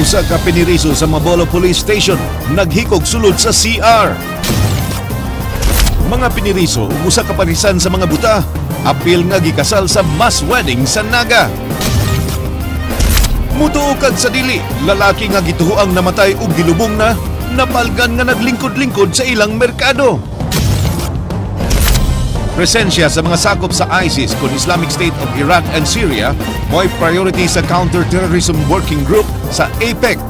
Usa ka piniriso sa Mabolo Police Station naghikog sulod sa CR. Mga piniriso ug usa ka parisan sa mga buta, apil nga gikasal sa mass wedding sa Naga. Mutuo kag sa dili, lalaki nga gituhoang namatay ug gilubong na, napalgan nga naglingkod-lingkod sa ilang merkado. Presensya sa mga sakop sa ISIS kon Islamic State of Iraq and Syria mo'y priority sa Counter-Terrorism Working Group sa APEC.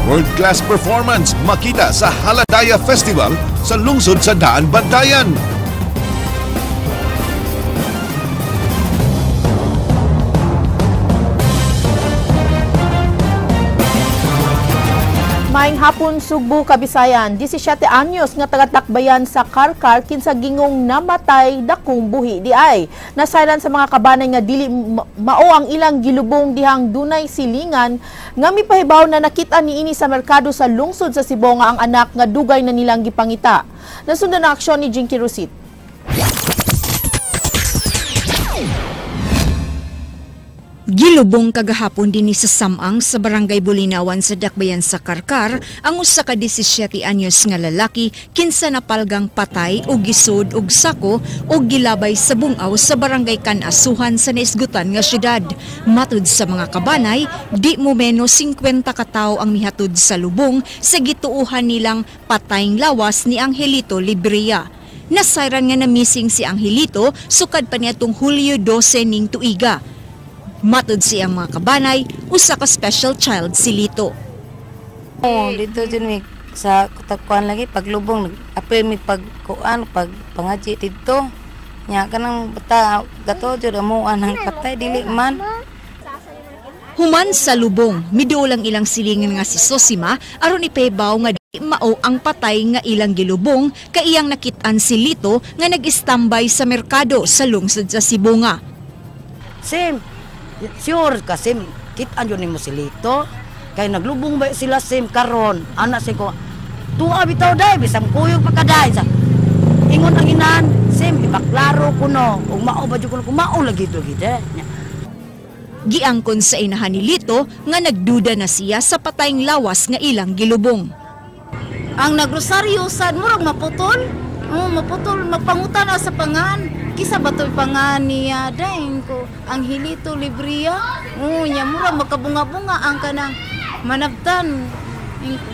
World-class performance makita sa Haladaya Festival sa lungsod sa Daan Bantayan. Maayong hapon Sugbo, Kabisayan. 17 anyos nga taga-Dakbayan sa Karkar kinsa gingong namatay dakong buhi di ay. Nasayran sa mga kabanay nga dili mao ang ilang gilubong dihang dunay silingan nga mipahibaw na nakita niini sa merkado sa lungsod sa Cebu nga ang anak nga dugay na nilang gipangita. Nasundan ang aksyon ni Jinky Rosit. Gilubong kagahapon dinhi sa Samang sa Barangay Bulinawan sa Dakbayan sa Karkar ang usa ka 17 anyos nga lalaki kinsa napalgang patay og gisud og sako og gilabay sa bungaw sa Barangay Kanasuhan sa naisgutan nga syudad. Matud sa mga kabanay, di mo menos 50 ka tawo ang mihatod sa lubong sa gituohan nilang patayng lawas ni Angelito Librea. Nasayran nga na missing si Angelito sukad pa niadtong Hulyo 12 ning tuiga. Matud siyang mga kabanay, usa ka special child si Lito. Oh, dito din mi sa kutakuan lagi paglubong, apil mi pagkuan, pagpangaji dito. Nya kanang bata gato jud amuan ang patay dili man. Human sa lubong, miduol ang ilang silingan nga si Sosima aron ipahibaw nga di mao ang patay nga ilang gilubong kay iyang nakit-an si Lito nga nag-istambay sa merkado sa lungsod sa Sibonga. Sim, sure kasi kitaan yun nimo si Lito kay naglubong ba sila sim karon anak sim ko tuwa bitaw day bisang kuyog pa kaday sa ingon ang inan sim ipaklaro kuno ug mao ba jud kuno kung mao lagi to gid. Giangkon sa inahan ni Lito nga nagduda na siya sa patayng lawas nga ilang gilubong. Ang nagrosaryo sad murag maputol. Oh, maputol magpangutan na sa pangan. Kisa ba to'y pangan niya dahin ko Angelito Libria. Oh, nya mura makabunga-bunga ang kanang manabtan.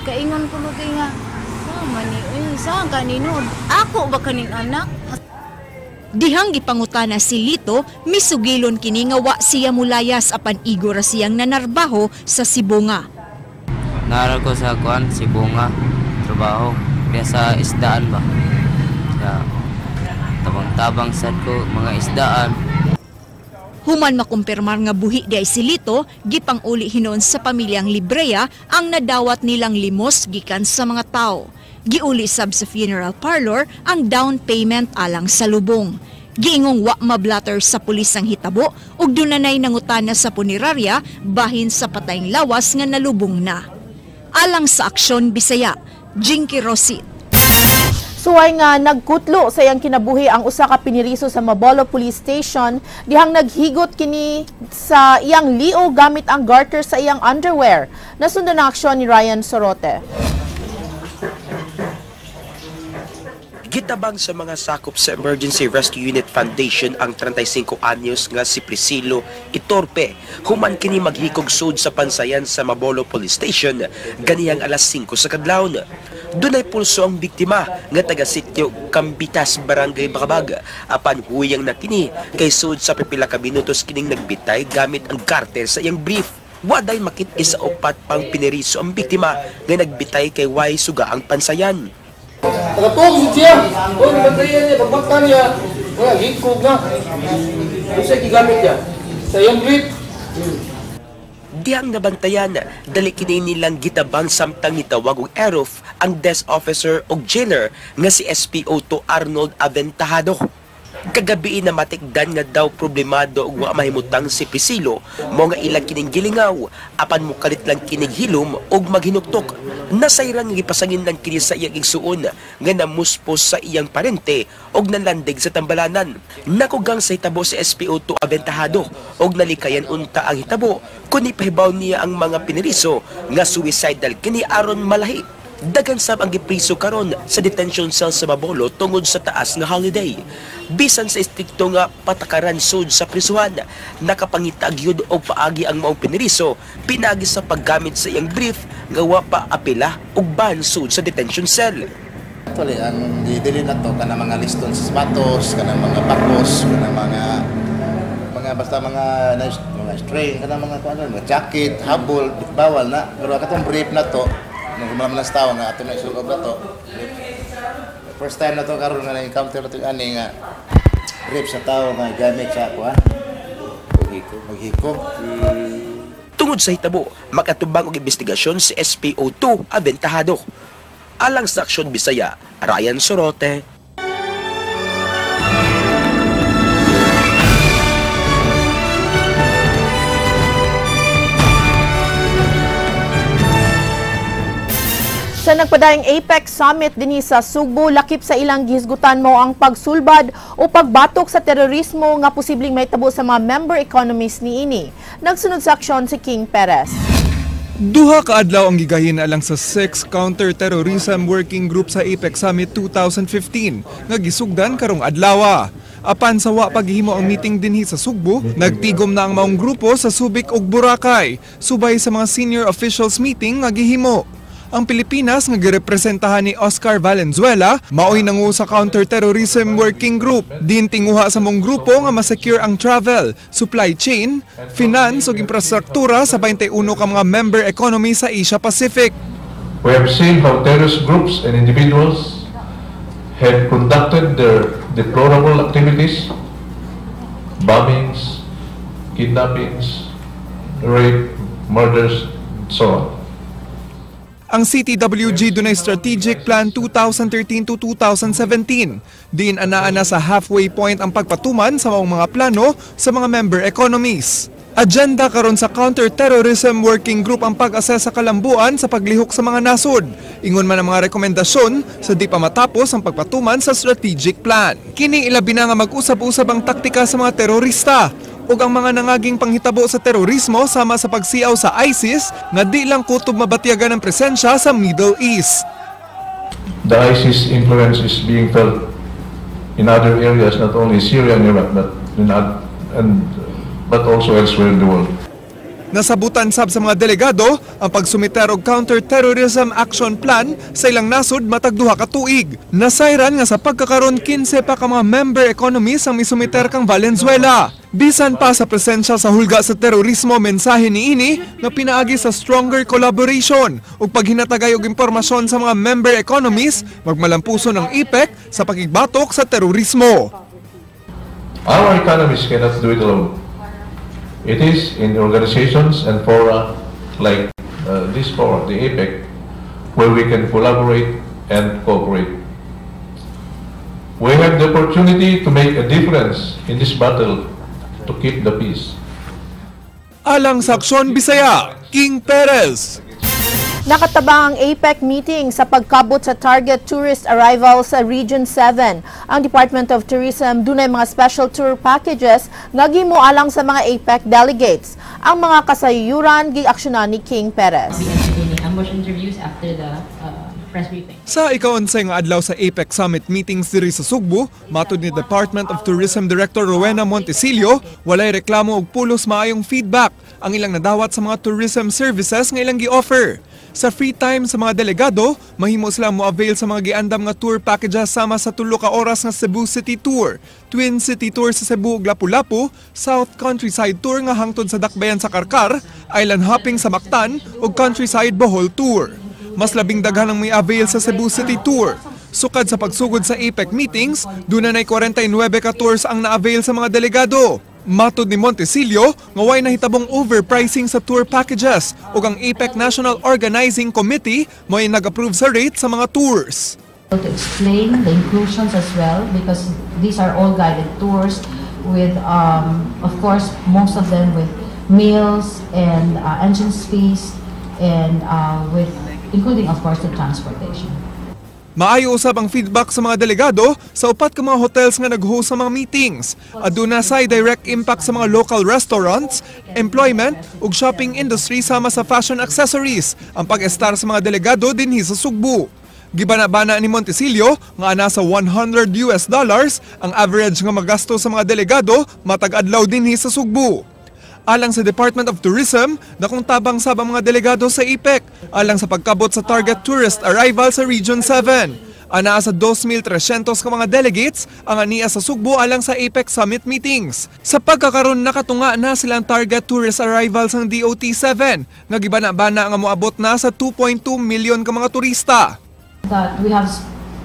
Kaingon ko lugay nga. Sa mani, sa kanino? Ako ba kaning anak? Dihang gipangutana si Lito, misugilon kini nga wa siya mulayas apan igo ra siyang nanarbaho sa Sibonga. Naaral ko sa kuan Sibonga, trabaho diya sa isdaan ba. Sa tabang-tabang sad ko mga isdaan. Human makumpirmar nga buhi di ay si Lito, gipang-uli hinon sa pamilyang Librea ang nadawat nilang limos gikan sa mga tao. Giuli sab sa funeral parlor ang down payment alang sa lubong. Giingong wa mablatter sa pulis ang hitabo ug dunanay nangutana sa punerarya bahin sa patayng lawas nga nalubong na. Alang sa Aksyon Bisaya, Jinky Rosit. Suway nga nagkutlo sa iyang kinabuhi ang usa ka piniriso sa Mabolo Police Station dihang naghigot kini sa iyang lio gamit ang garter sa iyang underwear. Nasundan ang aksyon ni Ryan Sorote. Gitabang sa mga sakop sa Emergency Rescue Unit Foundation ang 35 anyos nga si Priscilo Itorpe. Human kini maghikog sud sa pansayan sa Mabolo Police Station ganiyang alas 5 sa kadlawon. Dunay pulso ang biktima nga taga sitio Kambitas, Barangay Bakabag. Apan huyang na kini kay sud sa pipila ka minutos kining nagbitay gamit ang garter sa iyang brief. Waday makit-i sa upat pang piniriso ang biktima nga nagbitay kay way suga ang pansayan. Nakatuog siya. O, nabantayan niya, pagbakta niya. Wala, hikog na. Ano siya gigamit niya? Sa iyang brief. Diyang nabantayan, dali kini nilang gitabang samtang nitawag og erof ang desk officer og jailer nga si SPO2 Arnold Aventajado. Kagabi na matikdan nga daw problemado og wa mahimutang si Priscilo, mo nga ilang kining gilingaw, apan mukalit lang kining hilom og maghinuktok. Nasayran nga gipasangin lang kini sa iyang igsuon nga namuspos sa iyang parente og nalandig sa tambalanan. Nakugang sa hitabo si SPO2 Aventahado og nalikayan unta ang hitabo kun ipahibaw niya ang mga piniriso nga suicidal kini aron malahi. Daghan sab ang gipriso karon sa detention cell sa Mabolo tungod sa taas nga holiday. Bisan sa estrikto nga patakaran sud sa prisuhan, nakapangita gyud og paagi ang maong piniriso pinagi sa paggamit sa iyang brief nga wa pa apela og ban sud sa detention cell. Actually, ang gidili na to kanang mga liston sa sapatos, kanang mga bakos, kanang mga basta mga string, kanang mga kuan, mga jacket, habol, bawal na. Pero katong brief na to, nung kumalaman sa tao nga ato na isulob na to. First time na to karon nga na-encounter na to ani nga brief sa tao nga gamit sa ako, ha? Maghikog. Tungod sa hitabo, makatubang og investigasyon si SPO2 Aventahado. Alang sa Aksyon Bisaya, Ryan Sorote. Sa nagpadayong APEC Summit dinhi sa Sugbo, lakip sa ilang gihisgutan mo ang pagsulbad o pagbatok sa terorismo nga posibleng mahitabo sa mga member economies niini. Nagsunod sa aksyon si King Perez. Duha ka adlaw ang gigahin alang sa 6 Counter-Terrorism Working Group sa APEC Summit 2015 nga gisugdan karong adlawa. Apan sa wa paghimo ang meeting dinhi sa Sugbo, nagtigom na ang maong grupo sa Subic ug Boracay, subay sa mga senior officials meeting nga gihimo. Ang Pilipinas nga girepresentahan ni Oscar Valenzuela maoy nangu sa Counter-Terrorism Working Group. Din tinguha sa mong grupo nga masecure ang travel, supply chain, finance ug infrastruktura sa 21 ka mga member economy sa Asia Pacific. We have seen how terrorist groups and individuals have conducted their deplorable activities, bombings, kidnappings, rape, murders, and so on. Ang CTWG dunay Strategic Plan 2013 to 2017. Diin ana-ana sa halfway point ang pagpatuman sa maong mga plano sa mga member economies. Agenda karon sa Counter-Terrorism Working Group ang pag-assess sa kalambuan sa paglihok sa mga nasod. Ingon man ang mga rekomendasyon sa di pa matapos ang pagpatuman sa strategic plan. Kini ilabi na nga mag-usab-usab ang taktika sa mga terorista ug ang mga nangaging panghitabo sa terorismo sama sa pagsiaw sa ISIS nga di lang kutob mabatyagan ang presensya sa Middle East. The ISIS influence is being felt in other areas, not only Syria and Iraq, but also elsewhere in the world. Nasabutan sab sa mga delegado ang pagsumiter og Counter-Terrorism Action Plan sa ilang nasod matag duha ka tuig. Nasayran nga sa pagkakaron 15 pa ka mga member economies ang misumiter kang Valenzuela. Bisan pa sa presensya sa hulga sa terorismo, mensahe niini nga pinaagi sa stronger collaboration ug paghinatagay og impormasyon sa mga member economies magmalampuso ng APEC sa pakigbatok sa terorismo. Our economies cannot do it alone. It is in organizations and fora like this fora, the APEC, where we can collaborate and cooperate. We have the opportunity to make a difference in this battle to keep the peace. Alang sa Aksyon Bisaya, King Perez. Nakatabang ang APEC meeting sa pagkabot sa target tourist arrival sa Region 7. Ang Department of Tourism dunay mga special tour packages nga gimo alang sa mga APEC delegates. Ang mga kasayuran giaksyonan ni King Perez. Ambush interviews after the press briefing. Sa ika-11 nga adlaw sa APEC Summit meetings diri sa Sugbo, matud ni Department of Tourism Director Rowena Montecillo, walay reklamo og pulos maayong feedback ang ilang nadawat sa mga tourism services nga ilang gi-offer. Sa free time sa mga delegado, mahimo sila mo-avail sa mga giandam nga tour packages sama sa 3 ka oras nga Cebu City Tour, Twin City Tour sa Cebu ug Lapu-Lapu, South Countryside Tour nga hangtod sa Dakbayan sa Karkar, Island Hopping sa Mactan ug Countryside Bohol Tour. Mas labing daghan ang may avail sa Cebu City Tour. Sukad sa pagsugod sa APEC meetings, dunay 49 ka tours ang na-avail sa mga delegado. Matod ni Montecillo, nga way nahitabong overpricing sa tour packages ug ang APEC National Organizing Committee mo'y nag-approve sa rate sa mga tours. To explain the inclusions as well, because these are all guided tours with, of course, most of them with meals and entrance fees and with including, of course, the transportation. Maayo usab ang feedback sa mga delegado sa upat ka mga hotels nga nag-host sa mga meetings. Aduna say direct impact sa mga local restaurants, employment ug shopping industry sama sa fashion accessories ang pag-estar sa mga delegado dinhi sa Sugbo. Gibana-bana ni Montecillo nga nasa $100 ang average nga magasto sa mga delegado matag adlaw dinhi sa Sugbo. Alang sa Department of Tourism, dakong tabang sab ang mga delegado sa APEC alang sa pagkabot sa target tourist arrival sa Region 7. Anaa sa 2,300 ka mga delegates ang ania sa Sugbo alang sa APEC Summit meetings. Sa pagkakaron nakatunga na silang target tourist arrivals ang DOT 7 nga gibana-bana nga moabot na sa 2.2 million ka mga turista. That we have,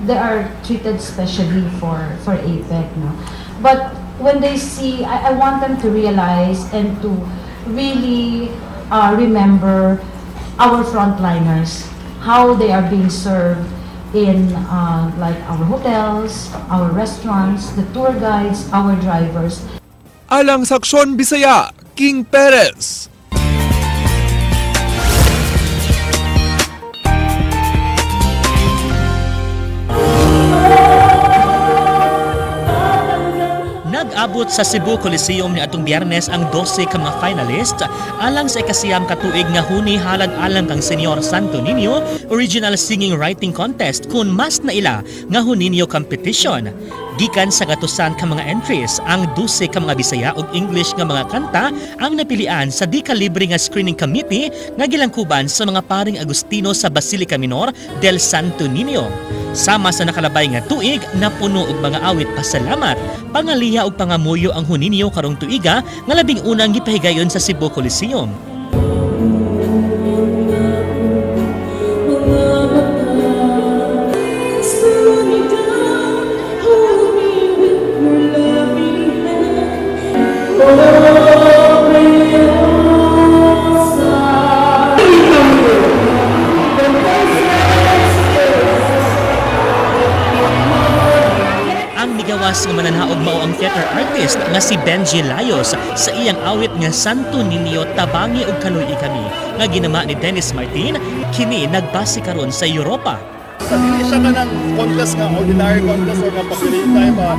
they are treated specially for APEC, no? But when they see, I want them to realize and to really remember our frontliners, how they are being served in like our hotels, our restaurants, the tour guides, our drivers. Alang sa Aksyon Bisaya, King Perez. Nag-abot sa Cebu Coliseum ni atong Biyernes ang 12 ka mga finalist alang sa ikasiyam ka tuig nga huni halad alang kang Senyor Santo Niño Original Singing Writing Contest kun mas naila nga Juninho Competition. Gikan sa gatusan ka mga entries, ang 12 ka mga Bisaya ug English nga mga kanta ang napilian sa di kalibre nga screening committee nga gilangkuban sa mga paring Agustino sa Basilica Minor del Santo Niño. Sama sa nakalabay nga tuig, napuno og mga awit pasalamat, pangaliha og pangamuyo ang Juninho karong tuiga nga labing unang gipahigayon sa Cebu Coliseum. Nga mananaog mao ang theater artist nga si Benji Layos sa iyang awit nga Santo Niño Tabangi og Kaluy Kami nga ginama ni Dennis Martin, kini nagbase karon sa Europa. Sa dili siya kanang contest nga ordinary contest or nga pagpilitan pa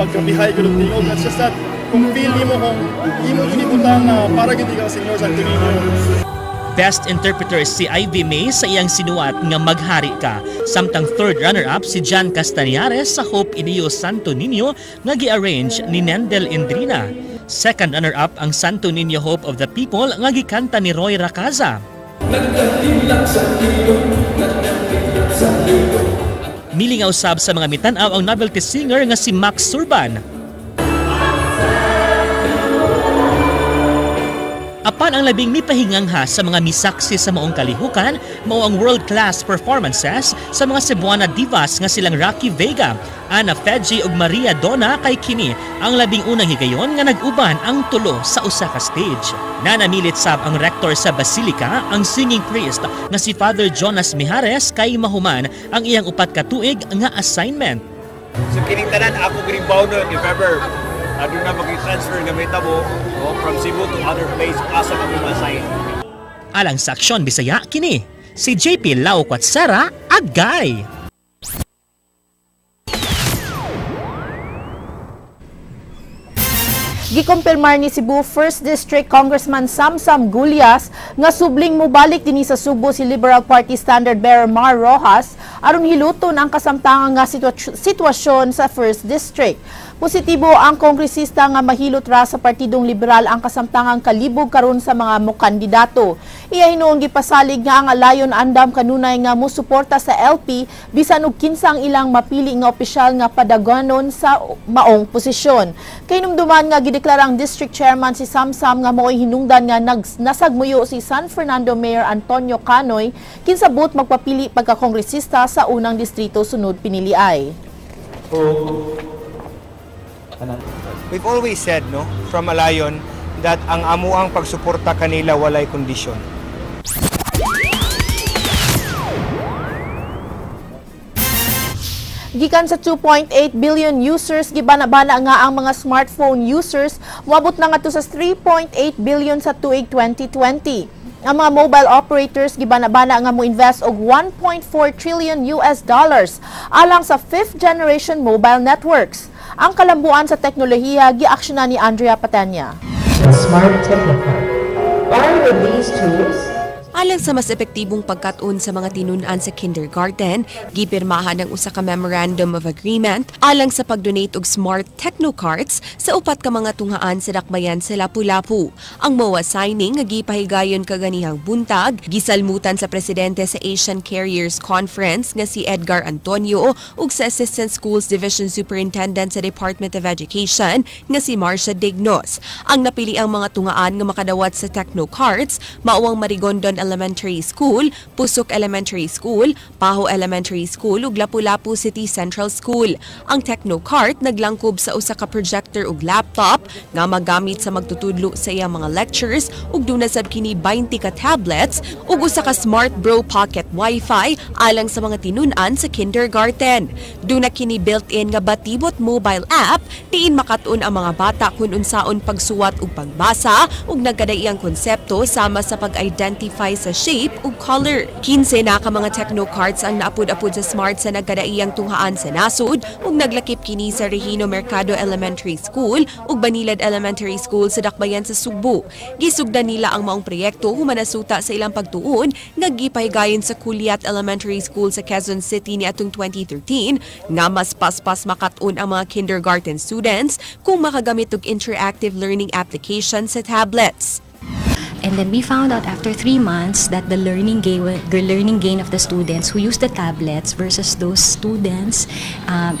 pagkabihay gud tingog. It's just that kung feel nimo kung imo gibutang na para gid ikaw Senyor Santo Niño. Best Interpreter si Ivy May sa iyang sinuwat nga Maghari Ka. Samtang third runner-up si John Castañares sa Hope in You Santo Niño nga gi-arrange ni Nendel Indrina. Second runner-up ang Santo Niño Hope of the People nga gikanta ni Roy Racaza. Milingaw sab sa mga mitan-aw ang novelty singer nga si Max Surban. Apan ang labing mipahingangha sa mga misaksi sa maong kalihukan, mao ang world-class performances sa mga Cebuana divas nga silang Rocky Vega, Ana Feji ug Maria Donna kay kini ang labing unang higayon nga nag-uban ang tulo sa usa ka stage. Nanamilit sab ang rector sa Basilica, ang singing priest nga si Father Jonas Mijares kay mahuman ang iyang 4 ka tuig nga assignment. So kining tanan ako giribaw no if ever aduna mag-transfer nga may tabo from Cebu to other place asa ka ma-assign. Alang sa Aksyon Bisaya kini si JP Lau Kwatsera, Agay. Gikumpirmar ni Cebu 1st District Congressman Samsam Gullas nga subling mobalik dinhi sa Sugbo si Liberal Party Standard Bearer Mar Rojas aron hiluton ang kasamtangan nga sitwasyon sa 1st District. Positibo ang kongresista nga mahilot ra sa Partidong Liberal ang kasamtangang kalibog karon sa mga mokandidato. Iya hinuon gipasalig nga ang Alayon andam kanunay nga mosuporta sa LP bisan og kinsang ilang mapili nga opisyal nga padaganon sa maong posisyon. Kahinumduman nga gideklara ang district chairman si Samsam nga maoy hinungdan nga nasagmuyo si San Fernando Mayor Antonio Canoy kinsabot magpapili pagkakongresista sa unang distrito sunod piniliay. We've always said, no, from Alayon, that ang amuang pagsuporta kanila walay kondisyon. Gikan sa 2.8 billion users, gibana-bana nga ang mga smartphone users moabot na ngadto sa 3.8 billion sa tuig 2020. Ang mga mobile operators gibana-bana nga mo-invest og 1.4 trillion US dollars alang sa fifth generation mobile networks. Ang kalambuan sa teknolohiya giaksyonan ni Andrea Patenya. Smart Technocart. Armed with these tools, Alang sa mas epektibong pagkat-on sa mga tinun-an sa kindergarten, gipirmahan ang usa ka Memorandum of Agreement alang sa pag-donate og smart technocarts sa upat ka mga tunghaan sa dakbayan sa Lapu-Lapu. Ang MOA signing nga gipahigayon kaganihang buntag, gisalmutan sa presidente sa Asian Carriers Conference nga si Edgar Antonio ug sa Assistant Schools Division Superintendent sa Department of Education nga si Marcia Dignos. Ang napili ang mga tungaan nga makadawat sa technocarts mao ang Marigondon Elementary School, Pusok Elementary School, Paho Elementary School ug Lapu-Lapu City Central School. Ang Technocart naglangkob sa usa ka projector ug laptop nga magamit sa magtutudlo sa iyang mga lectures ug duna sab kini 20 ka tablets ug usa ka Smart Bro Pocket Wi-Fi alang sa mga tinun-an sa kindergarten. Duna kini built-in nga Batibot mobile app diin makat-on ang mga bata kung unsaon pagsuwat ug pagbasa ug nagkadaiyang konsepto sama sa pag-identify sa shape ug color. 15 na ka mga technocarts ang naapod-apod sa Smart sa nagkadaiyang tunghaan sa nasod ug naglakip kini sa Regino Mercado Elementary School ug Banilad Elementary School sa dakbayan sa Sugbo. Gisugdan nila ang maong proyekto human nasuta sa ilang pagtuon nga gipahigayon sa Culiat Elementary School sa Quezon City niadtong 2013 nga mas paspas makat-on ang mga kindergarten students kung makagamit og interactive learning application sa tablets. And then we found out after 3 months that the learning gain of the students who used the tablets versus those students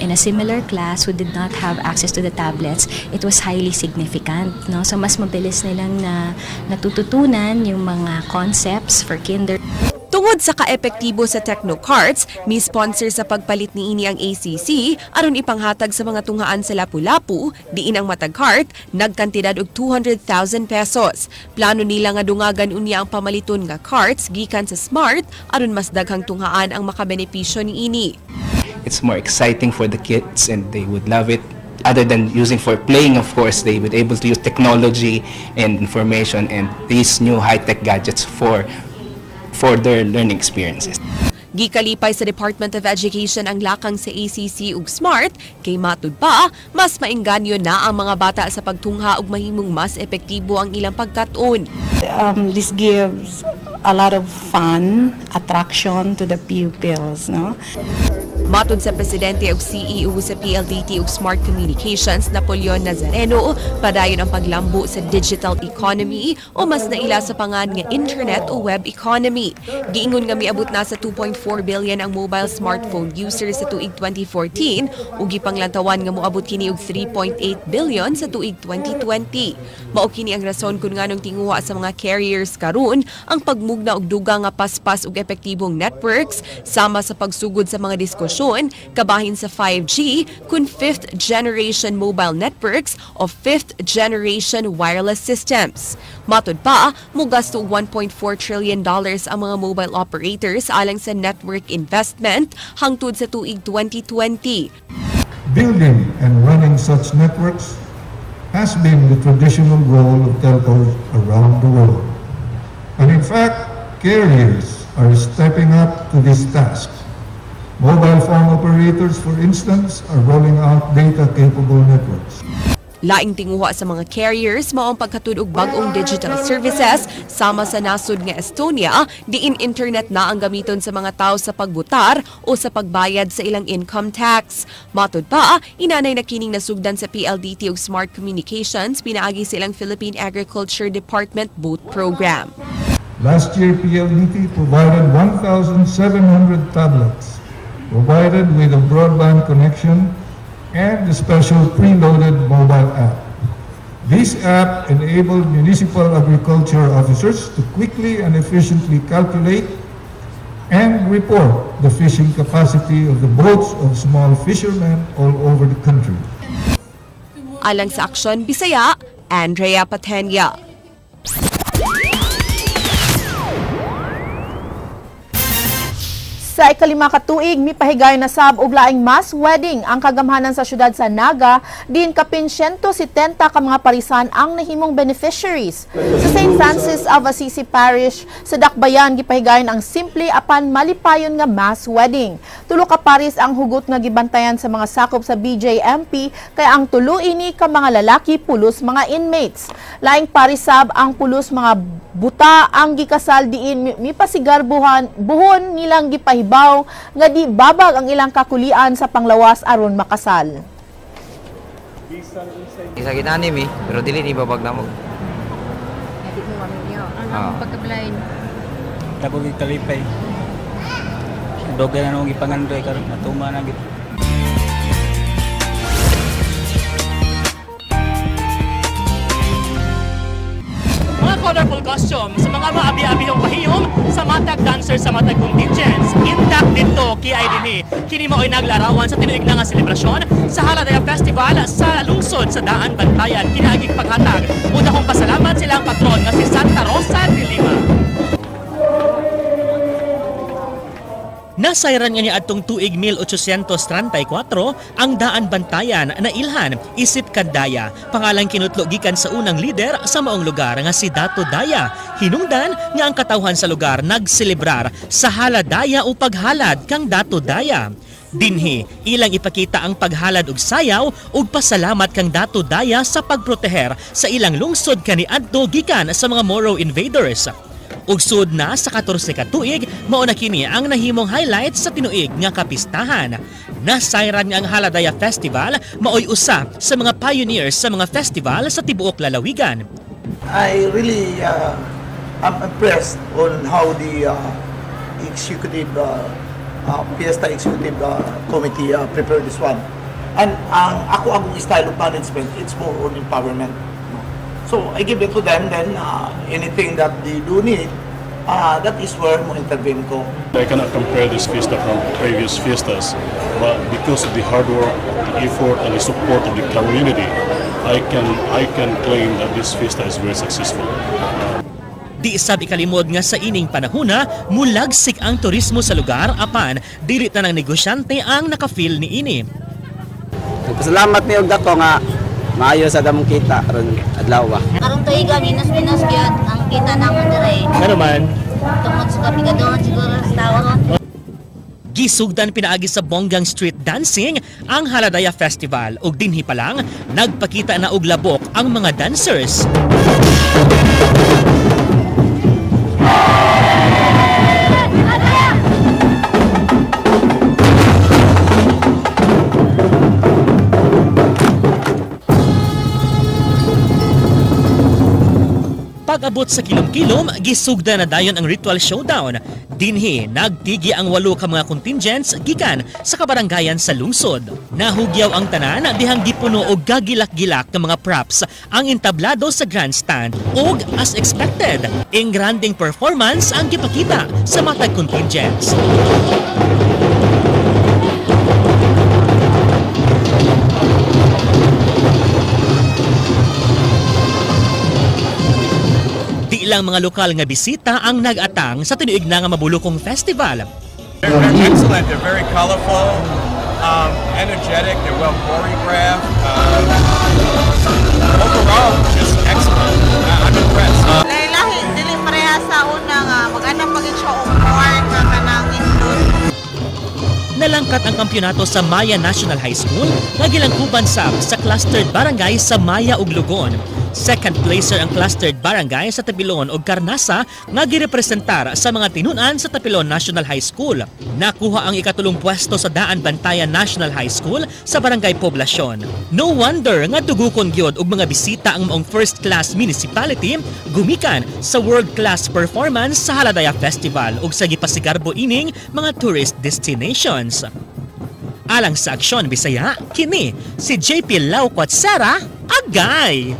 in a similar class who did not have access to the tablets, it was highly significant. No? So mas mabilis nilang na natututunan yung mga concepts for kinder. Tungod sa kaepektibo sa Technocarts, mi sponsor sa pagpalit niini ang ACC aron ipanghatag sa mga tunghaan sa Lapu-Lapu, diin ang matag cart nagkantidad og 200,000 pesos. Plano nila nga dungagan unya ang pamaliton nga carts gikan sa Smart aron mas daghang tunghaan ang makabenepisyo niini. It's more exciting for the kids and they would love it. Other than using for playing, of course, they would able to use technology and information and these new high-tech gadgets for their learning experiences. Gikalipay sa Department of Education ang lakang sa ACC ug Smart kay matud pa, mas maengganyo na ang mga bata sa pagtungha ug mahimong mas epektibo ang ilang pagkat-on. This gives a lot of fun, attraction to the pupils, no? Matod sa presidente ug CEO sa PLDT ug Smart Communications, Napoleon Nazareno, padayon ang paglambo sa digital economy o mas naila sa pangan nga internet o web economy. Giingon nga miabot na sa 2.4 billion ang mobile smartphone users sa tuig 2014 ug gipanglantawan nga moabot kini og 3.8 billion sa tuig 2020. Mao kini ang rason kung nganong tinguha sa mga carriers karon ang pagmugna og dugang nga paspas ug epektibong networks sama sa pagsugod sa mga diskusyon kabahin sa 5G kun fifth generation mobile networks o fifth generation wireless systems. Matod pa, mugasto og $1.4 trillion ang mga mobile operators alang sa network investment hangtod sa tuig 2020. Building and running such networks has been the traditional role of telcos around the world. And in fact, carriers are stepping up to this task. Mobile phone operators, for instance, are rolling out data-capable networks. Laing tinguha sa mga carriers mao ang pagkatud og bag-ong digital services sama sa nasod nga Estonia, diin internet na ang gamiton sa mga tao sa pagbutar o sa pagbayad sa ilang income tax. Matod pa, inanay na kining nasugdan sa PLDT ug Smart Communications pinaagi sa ilang Philippine Agriculture Department Boat Program. Last year, PLDT provided 1,700 tablets, provided with a broadband connection and a special preloaded mobile app. This app enabled municipal agriculture officers to quickly and efficiently calculate and report the fishing capacity of the boats of small fishermen all over the country. Alang sa Aksyon Bisaya, Andrea Patenya. Sa ikalima ka tuig, mipahigayon na sab og laing mass wedding ang kagamhanan sa syudad sa Naga, din kapin 170 ka mga parisan ang nahimong beneficiaries. Sa St. Francis of Assisi Parish sa Dakbayan, gipahigayon ang simple apan malipayon nga mass wedding. Tulo ka paris ang hugot nga gibantayan sa mga sakop sa BJMP, kaya ang tulo ini ka mga lalaki pulos mga inmates. Laing paris sab ang pulos mga buta ang gikasal diin mipasigarbuhan buhon nilang gipahibaw nga di babag ang ilang kakulian sa panglawas aron makasal. Isa ginani mi pero dili ni babag namo. Di mo maminyo. Ang pagka-blind. Dako gyud kalipay. Dugay na nung gipangandoy karon natuma na gyud. Mga colorful costumes, sa mga maabi-abihong pahiyom, sa matag dancer sa matag contingents, intact dito kiay dinhi. Kini mao'y naglarawan sa tinuig na nga selebrasyon sa Haladaya Festival sa lungsod sa Daan Bantayan, kinaaging paghatag. Una kong pasalamat silang patron nga si Santa Rosa de Lima. Nasayran nga niadtong tuig 1834 ang Daan Bantayan na ilhan isip Kandaya, pangalang kinutlo gikan sa unang lider sa maong lugar nga si Dato Daya. Hinungdan nga ang katawhan sa lugar nagselebrar sa haladaya o paghalad kang Dato Daya. Dinhi, ilang ipakita ang paghalad og sayaw ug pasalamat kang Dato Daya sa pagproteher sa ilang lungsod kaniadto gikan sa mga Moro invaders. Ugsod na sa 14 ka tuig, mao na kini ang nahimong highlight sa tinuig nga kapistahan. Nasayran nga ang Haladaya Festival maoy usa sa mga pioneers sa mga festival sa tibuok lalawigan. I really am impressed on how the executive Fiesta Executive Committee prepared this one. And ang ako ang style of management, it's more on empowerment. So I give it to them, then anything that they do need, that is where mo intervene ko. I cannot compare this fiesta from previous fiestas, but because of the hard work, the effort, and the support of the community, I can claim that this fiesta is very successful. Di sab ikalimod nga sa ining panahuna, mulagsik ang turismo sa lugar apan dili tanang negosyante ang nakafeel niini. Nagpasalamat mi og dako nga maayo sa damong kita karon adlaw. Karon tuiga minus-minus gyud ang kita namon dire. Ngano man? Tungod sa kapigaduhan siguro sa tawo ron. Gisugdan pinaagi sa bonggang street dancing ang Haladaya Festival ug dinhi pa lang nagpakita na og labok ang mga dancers. Pag-abot sa kilom-kilom, gisugda na dayon ang ritual showdown. Dinhi, nagtigi ang 8 ka mga contingents gikan sa kabaranggayan sa lungsod. Nahugyaw ang tanan dihang gipuno og gagilak-gilak nga mga props ang entablado sa grandstand. Og as expected, ing granding performance ang gipakita sa matag contingents. Ilang mga lokal nga bisita ang nag-atang sa tinuig na nga mabulokong festival. They're excellent. They're very colorful, energetic. They're well choreographed. Overall, just excellent. I'm impressed. Lahi-lahi, dili pareha sa una nga mag-anap pagid siya og more nga kanang indot. Nalangkat ang kampyonato sa Maya National High School nga gilangkuban sab sa clustered barangay sa Maya ug Lugon. Second placer ang clustered barangay sa Tapilon ug Carnasa nga girepresentar sa mga tinun-an sa Tapilon National High School. Nakuha ang ikatulong pwesto sa Daan Bantayan National High School sa Barangay Poblacion. No wonder nga dugukon gyud og mga bisita ang maong first class municipality gumikan sa world class performance sa Haladaya Festival ug sa gipasigarbo ining mga tourist destinations. Alang sa Aksyon Bisaya, kini si JP Lauquatsera, Agay!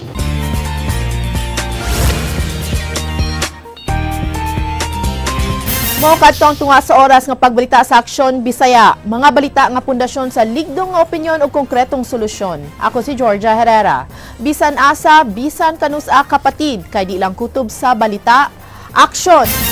Mao kadto ang tunga sa oras nga pagbalita sa Aksyon Bisaya. Mga balita nga pundasyon sa ligdong nga opinyon ug konkretong solusyon. Ako si Georgia Herrera. Bisan asa, bisan kanus-a kapatid, kay di lang kutob sa balita. Aksyon!